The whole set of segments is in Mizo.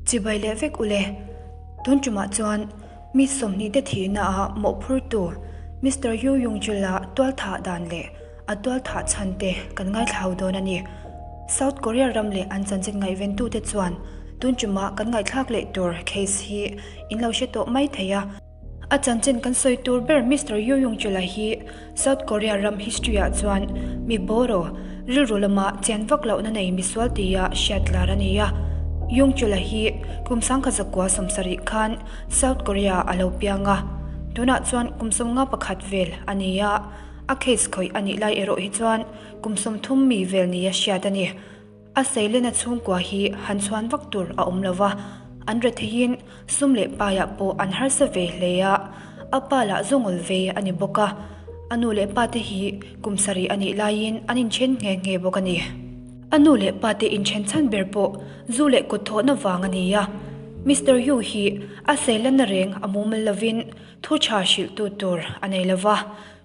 Chibai leh vek ule. Tun tumah chuan mi 20 te thihna ah mawhphurtu Mister Yu Yung-chul-a tualthah dan leh a tualthah chhan te kan ngaithlau dawn a ni. South Korea ram leh an chanchin ngaihventute chuan tun tumah kan ngaihthlak leh tur case hi in lo hre tawh mai thei a. A chanchin kan sawi tur ber Mister Yu Yung-chul-a hi South Korea ram history-ah chuan mi bawraw, rilru lama chian vak lohna nei misual tia hriat lar a ni a. Yung-chul-a hi kum 1970 khan South Korea a lo piang a, tunah chuan kum 51 vel a ni a, a case khawih a nih lai erawh hi chuan kum 30 mi vel nia hriat a ni. A seilena chhungkua hi han chhuan vak tur a awm lo va, an retheiin sum leh paiah pawh an harsa ve hle a, a pa lah zawngawl ve a ni bawk a, a nu leh pate hi kum sarih a nih laiin an inthen nghe nghe bawk a ni. A nu leh pate inthen chhan ber pawh zu leh kut thawhna vang a ni a, Mister Yu hi a seilana reng a mumal lovin thu tha hrilhtu tur a nei lo va,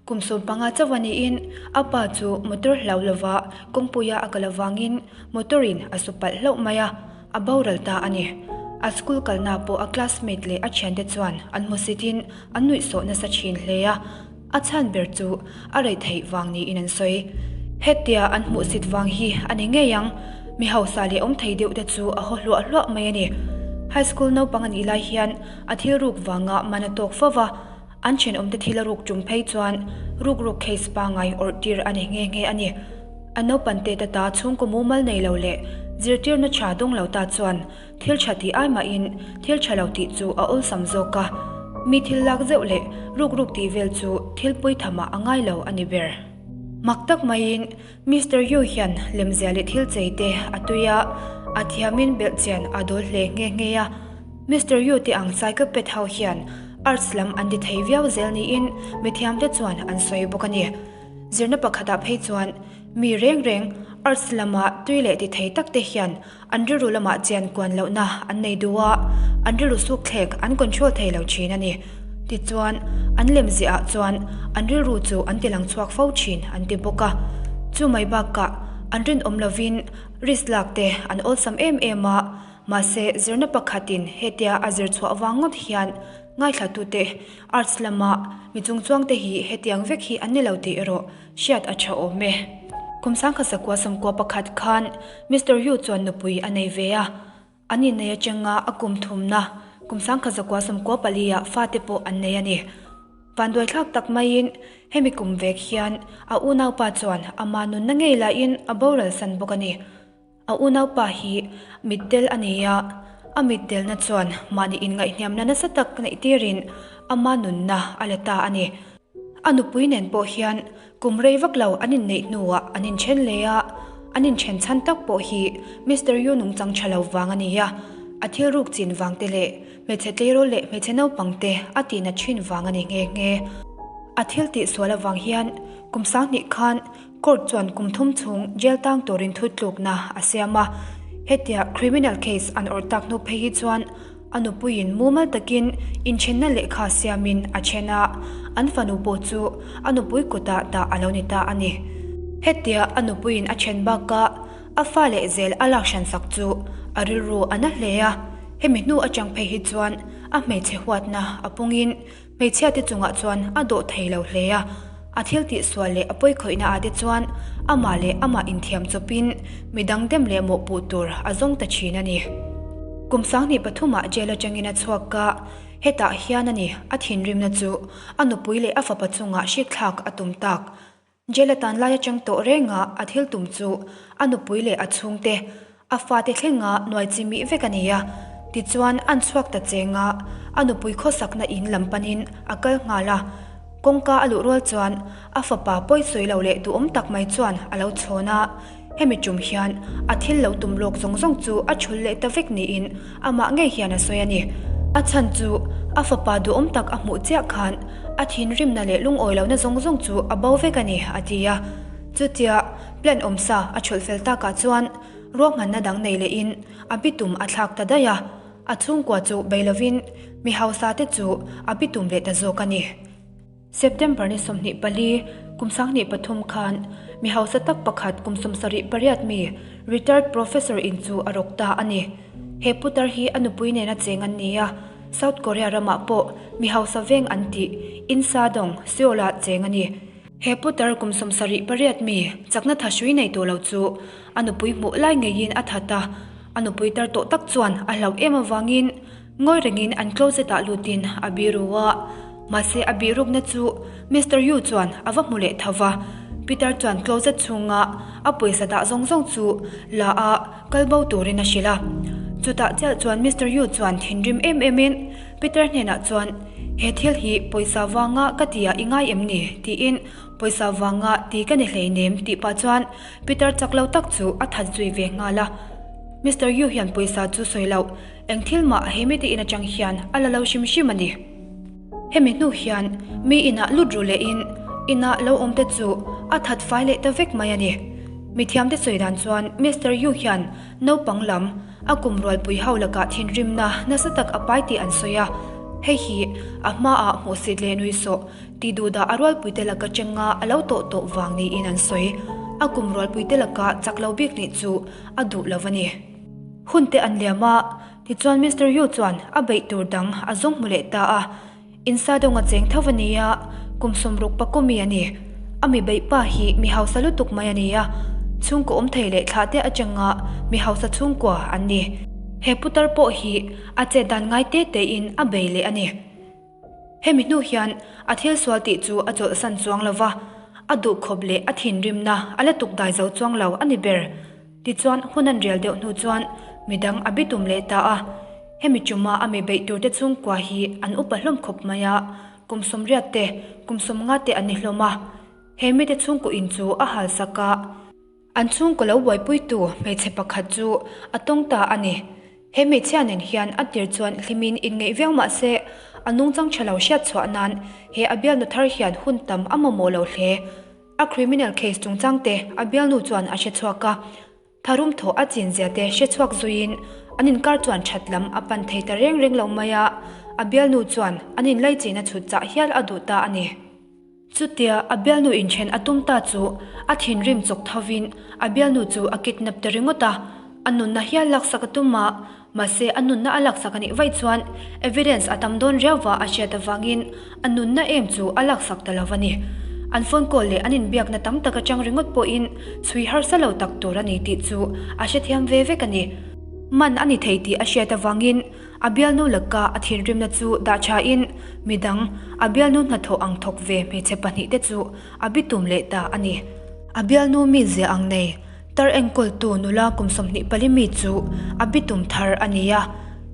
Kum 15 chauh a niin a pa chu motor hlau lova kawngpuia a kal avangin motor in a su palh hlauh mai a, a boral ta a ni. A school kalna pawh a classmate leh a thiante chuan an hmusitin an nuihsawh nasa thin hle a, a chhan ber chu a rei theih vang niin an sawi. Hetia an hmuhsit vang hi a ni ngei ang, mi hausa leh awm thei deuh te chu a haw hluah hluah mai a ni. High school naupang a nih lai hian a thil ruk vanga man a tawk fo va, An thenawmte thil a ruk tum phei chuan rukruk case pangngai awrh tir a ni nghe nghe a ni. A naupan te ta ta chhungkaw mumal nei lo leh zirtirna tha dawng lo ta chuan thil tha tih ai mahin thil tha lo tih chu a awlsam zawk a. Mi thil lak zeuh leh rukruk tih vel chu thil pui thamah a ngai lo a ni ber. Mak tak maiin Mister Yu hian lemzia leh thil chei te a tui a, a thiamin belhchian a dawl hle nghe nghe a. Mister Yu te ang psychopath ho hian arts lam an ti thei viau zel niin mithiamte chuan an sawi bawk a ni. Zirna pakhatah phei chuan mi reng reng arts lama tui leh ti thei tak te hian an rilru lamah chian kuan lohna an nei duh a, an rilru sukthlek an control thei lo thin a ni. Tichuan, an lemziah ah chuan an rilru chu an ti lang chhuak fo thin an ti bawk a. Chu mai bakah an rinawm lovin risk lak te an awlsam em em a, mahse zirna pakhatin hetia a zir chhuah vang ngawt hian ngaithlatute arts lama mi chungchuangte hi hetiang vek hi an ni lo tih erawh hriat a tha awm e. Kum 1991 khan Mister Yu chuan nupui a nei ve a, an innei atanga a kum thumna kum 1994 ah fate pawh an nei a ni. Vanduaithlak tak maiin hemi kum vek hian a unaupa chuan ama nunna ngei lahin a boral san bawk a ni. A unaupa hi mitdel a ni a, a mitdelna chuan mahni inngaihhniamna nasa tak neih tirin ama nunna a la ta a ni. A nupui nen pawh hian kum rei vak lo an inneih hnuah an inthen leh a, an inthen chhan tak pawh hi Mister Yu nungchang tha lo vang a ni a, a thil ruk chin vang te leh hmeichhe tleirawl leh hmeichhe naupang te a tihna thin vang a ni nghe nghe. A thil tihsual avang hian kum 2000 khan Court chuan kum thum chhung jail tang turin thutlukna a siam a, hetia criminal case an awrh tak hnu phei hi chuan a nupuiin mumal takin inthenna lehkha siamin a then a, an fanu pawh chu a nupui kutah dah a lo ni ta a ni. Hetia a nupuiin a then bakah a fa leh zel a lak hransak chu a rilru a na hle a, hemi hnu atang phei hi chuan a hmeichhe huatna a pungin Hmeichhiate chungah chuan a dawh thei lo hle a, a thil tihsual leh a pawikhawihna ah te chuan amah leh amah inthiam chawpin midang dem leh mawhpuh tur a zawng ta thin a ni. Kum 23 ah jail atangin a chhuak a, hetah hian a ni a thinrimna chu a nupui leh a fapa chungah hrikthlak a tum tak. Jail atan lai atang tawh renga a thil tum chu a nupui leh a chhungte, a fate thlenga nuai chi mih vek a ni a. Tichuan an chhuak ta cheng a, a nupui khawsakna in lam panin a kal nghal a. Kawngka a luh rual chuan a fapa pawi sawi lo leh duhawm tak mai chuan a lo chhawn a. Hemi tum hian a thil lo tum lawk zawng zawng chu a thul leh ta vek niin amah ngei hian a sawi a ni. A chhan chu a fapa duhawm tak a hmuh chiah khan a thinrimna leh lungawi lohna zawng zawng chu a bo vek a ni, a ti a. Chutia plan awmsa a thulh fel takah chuan ruahmanna dang nei lehin a bitum a thlak ta daih a, a chhungkua chu bei lovin mi hausa te chu a bitum leh ta zawk a ni. September ni 24, kum 23 khan mi hausa tak pakhat kum 78 mi retired professor in chu a rawk ta a ni. He putar hi a nupui nena cheng an ni a, South Korea ramah pawh mi hausa veng an tih Insadong, Seoul-ah cheng a ni. He putar kum 78 mi chakna tha hrui nei tawh lo chu a nupui hmuh lai ngeiin a that a, a nupui tar tawh tak chuan a hlauh em avangin ngawi rengin an closet ah lutin a biru a. Mahse a bihrukna chu Mister Yu chuan a va hmu leh tho va, Peter chuan closet chhunga a pawisa dah zawng zawng chu la a kal bo turin a hrilh a. Chutah chiah chuan Mister Yu chuan thinrim em emin Peter hnenah chuan, He thil hi pawisa vanga ka tia i ngai em ni? tiin Pawisa vanga ti ka ni hleinem tih pah chuan Peter chak lo tak chu a that zui ve nghal a. Mister Yu hian pawisa chu sawi loh, eng thil mah he mite in atang hian a la lo hrim hrim a ni. Hemi hnu hian mi inah lut ru lehin inah lo awm te chu a that fai leh ta vek mai a ni. Mithiamte sawi dan chuan Mister Yu hian naupang lam a kum rualpui ho lakah thinrimna nasa tak a pai tih an sawi a, hei hi a hmaah hmuhsit leh nuisawh Ti duhdah a rualpuite laka chenga a lo tawh tawh vang niin an sawi. A kum rualpuite laka chak lo bik nih chu a duh lo a ni. Hun te an liam a, tichuan Mister Yu chuan a beih tur dang a zawng hmu leh ta a. Insa dawnga cheng tho a ni a, kum 60 pakua mi a ni. A mi beih pa hi mi hausa lutuk mai a ni a, chhungkaw awm thei leh thlah te atanga mi hausa chhungkua an ni. He putar pawh hi a chet dan ngai te tein a bei leh a ni. Hemi hnu hian a thil sual tih chu a chawlhsan chuang lo va, a duhkhawp leh a thinrimna a la tuk dai zo chuang lo a ni ber. Tichuan hun an rial deuh hnu chuan midang a bitum leh ta a. Hemi tuma a mi beih turte chhungkua hi an upa hlawm khawp mai a, kum 80 te, kum 50 te an ni hlawm a. He mite chhungkaw in chu a halsak a. An chhungkaw lo buaipuitu hmeichhe pakhat chu a tawng ta a ni. He hmeichhia nen hian a tir chuan hlimin inngeih viau mah se, a nungchang tha lo hriat chhuah nan he a bialnu thar hian hun tam a mamawh lo hle. A criminal case chungchang te a bialnu chuan a hre chhuak a, tharum thawh a chin zia te hre chhuak zuiin an inkar chuan that lam a pan thei ta reng reng lo mai a, a bialnu chuan an inlaichin a chhut chah hial a duh ta a ni. Chutia a bialnu inthen a tum ta chu a thinrim chawk thovin a bialnu chu a kidnap ta ringawt a, a nunna hial laksak a tum a, mahse a nunna a laksak a nih vaih chuan evidence a tam dawn riauva a hriat avangin a nunna em chu a laksak ta lo a ni. An phone call leh an inbiakna tam tak atang ringawt pawhin chhui harsa lo tak tur a ni tih chu a hrethiam ve vek a ni. Man a ni thei tih a hriat avangin A bialnu laka a thinrimna chu dah thain midang a bialnu hnathawh ang thawk ve hmeichhe pahnihte chu a bitum leh ta a ni. A bialnu mizia ang nei tar enkawltu nula kum 24 mi chu a bitum thar a ni a.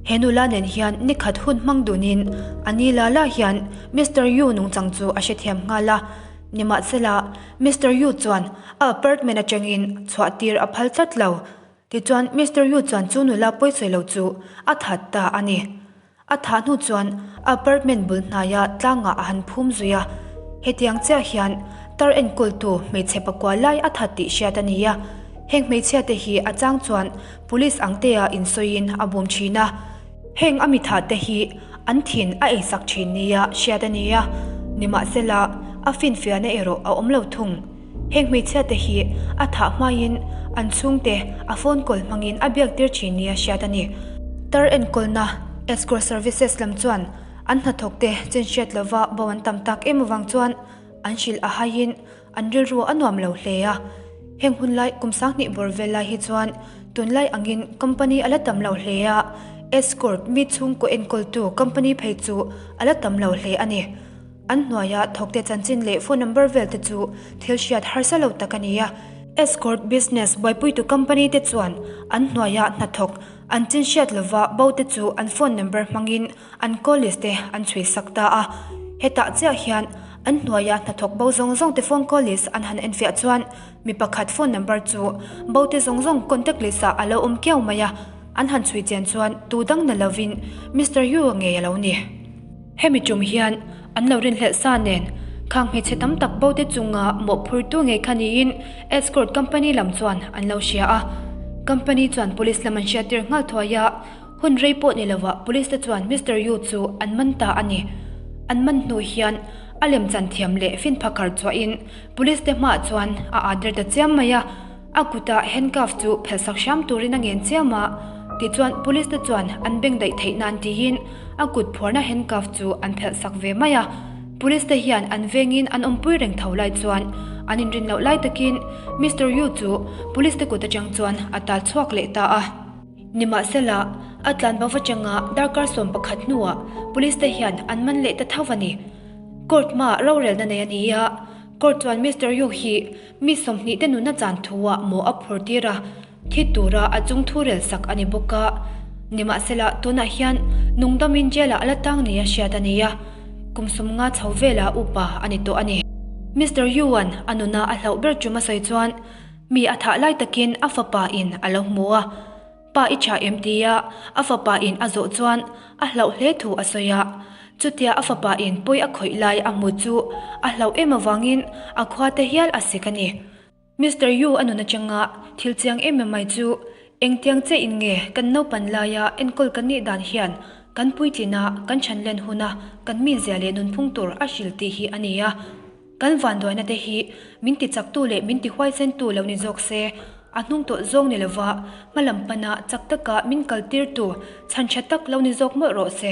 He nula nen hian nikhat hun hmang dunin a ni la la hian Mister Yu nungchang chu a hrethiam nghal a. Nimahsela, Mister Yu chuan a apartment atangin chhuahtir a phal tlat lo. Tichuan, Mister Yu chuan chu nula pawisawi lo chu a that ta a ni. A thah hnu chuan a apartment bul hnaia tlangah a han phum zui a. Hetiang chiah hian tar enkawltu hmeichhe pakua lai a that tih hriat a ni a. Heng hmeichhia te hi a chang chuan police ang tea insawiin a bum thin a. Heng a mitha te hi an thin a eisak thin nia hriat a ni a. Nimahsela, a finfiahna erawh a awm lo thung. Heng hmeichhia te hi a thah hmaiin an chhungte a phone call hmangin a biak tir thin nia hriat a ni. Tar enkawlna, escrow services lam chuan an hnathawk te chin hriat lova bo an tam tak em avang chuan an hrilh a haiin an rilru a nuam lo hle a. Heng hun lai kum 2000 bawr vel lai hi chuan tunlai angin company a la tam lo hle a, escort mi chhungkaw enkawltu company phei chu a la tam lo hle a ni. An hnuaia thawkte chanchin leh phone number vel te chu thil hriat harsa lo tak a ni a. Escort business buaipuitu company te chuan an hnuaia hnathawk an chin hriat lova bo te chu an phone number hmangin an call list te an chhui sak ta a. Hetah chiah hian an hnuaia hnathawk bo zawng zawng te phone call list an han enfiah chuan mi pakhat phone number chu bo te zawng zawng contact list ah a lo awm kiau mai a. An han chhui chian chuan tu dang na lovin Mister Yu-a ngei a lo ni. Hemi tum hian an lo rinhlelh sa nen khang hmeichhe tam tak bo te chunga mawhphurtu ngei kha niin escort company lam chuan an lo hria a. Company chuan police lam an hriattir nghal thuai a, hun rei pawh ni lovah police te chuan Mister Yu chu an man ta a ni. An man hnu hian a lemchan thiam leh fin phakar chuahin police te hmaah chuan a aa der ta chiam mai a. A kutah handcuff chu phelhsak hram turin a ngen chiam a, Tichuan police te chuan an beng daih theih nan tiin a kut phuarna handcuff chu an phelh sak ve mai a. Police te hian an vengin an awmpui reng tho lai chuan an inrin loh lai takin Mister Yu chu police te kut atang chuan a tal chhuak leh ta a. Nimahsela, a tlan bo atanga darkar 11 hnuah police te hian an man leh ta tho a ni. Court hmaah rorelna nei a ni a, court chuan Mister Yu hi mi 20 te nunna chan thuah maw a phur tir a, thi tura a chung thu rel sak a ni bawk a. Nimahsela, tunah hian nungdamin jail-ah a la tang nia hriat a ni a, kum 50 chho vela upa a ni tawh a ni. Mister Yu-a'n a nuna a hlauh ber tum a sawi chuan mi a thah lai takin a fapa in a lo hmu a, Pa i tha em tia a fapa in a zawh chuan a hlauh hle thu a sawi a. Chutia a fapa in pawi a khawih lai a hmu chu a hlauh em avangin a khua te hial a sik a ni. Mister Yu a nun atanga thil chiang em em mai chu engtiang che in nge kan naupan laia enkawl kan nih dan hian kan puitlin a, kan chhanlen huna kan mizia leh nunphung tur a hril tih hi a ni a. Kan vanduaina te hi min ti chaktu leh min ti huaisentu lo ni zawk se, a hnung tawlh zawng ni lova hma lam pana chak taka min kaltirtu chhan tha tak lo ni zawk mawlh rawh se.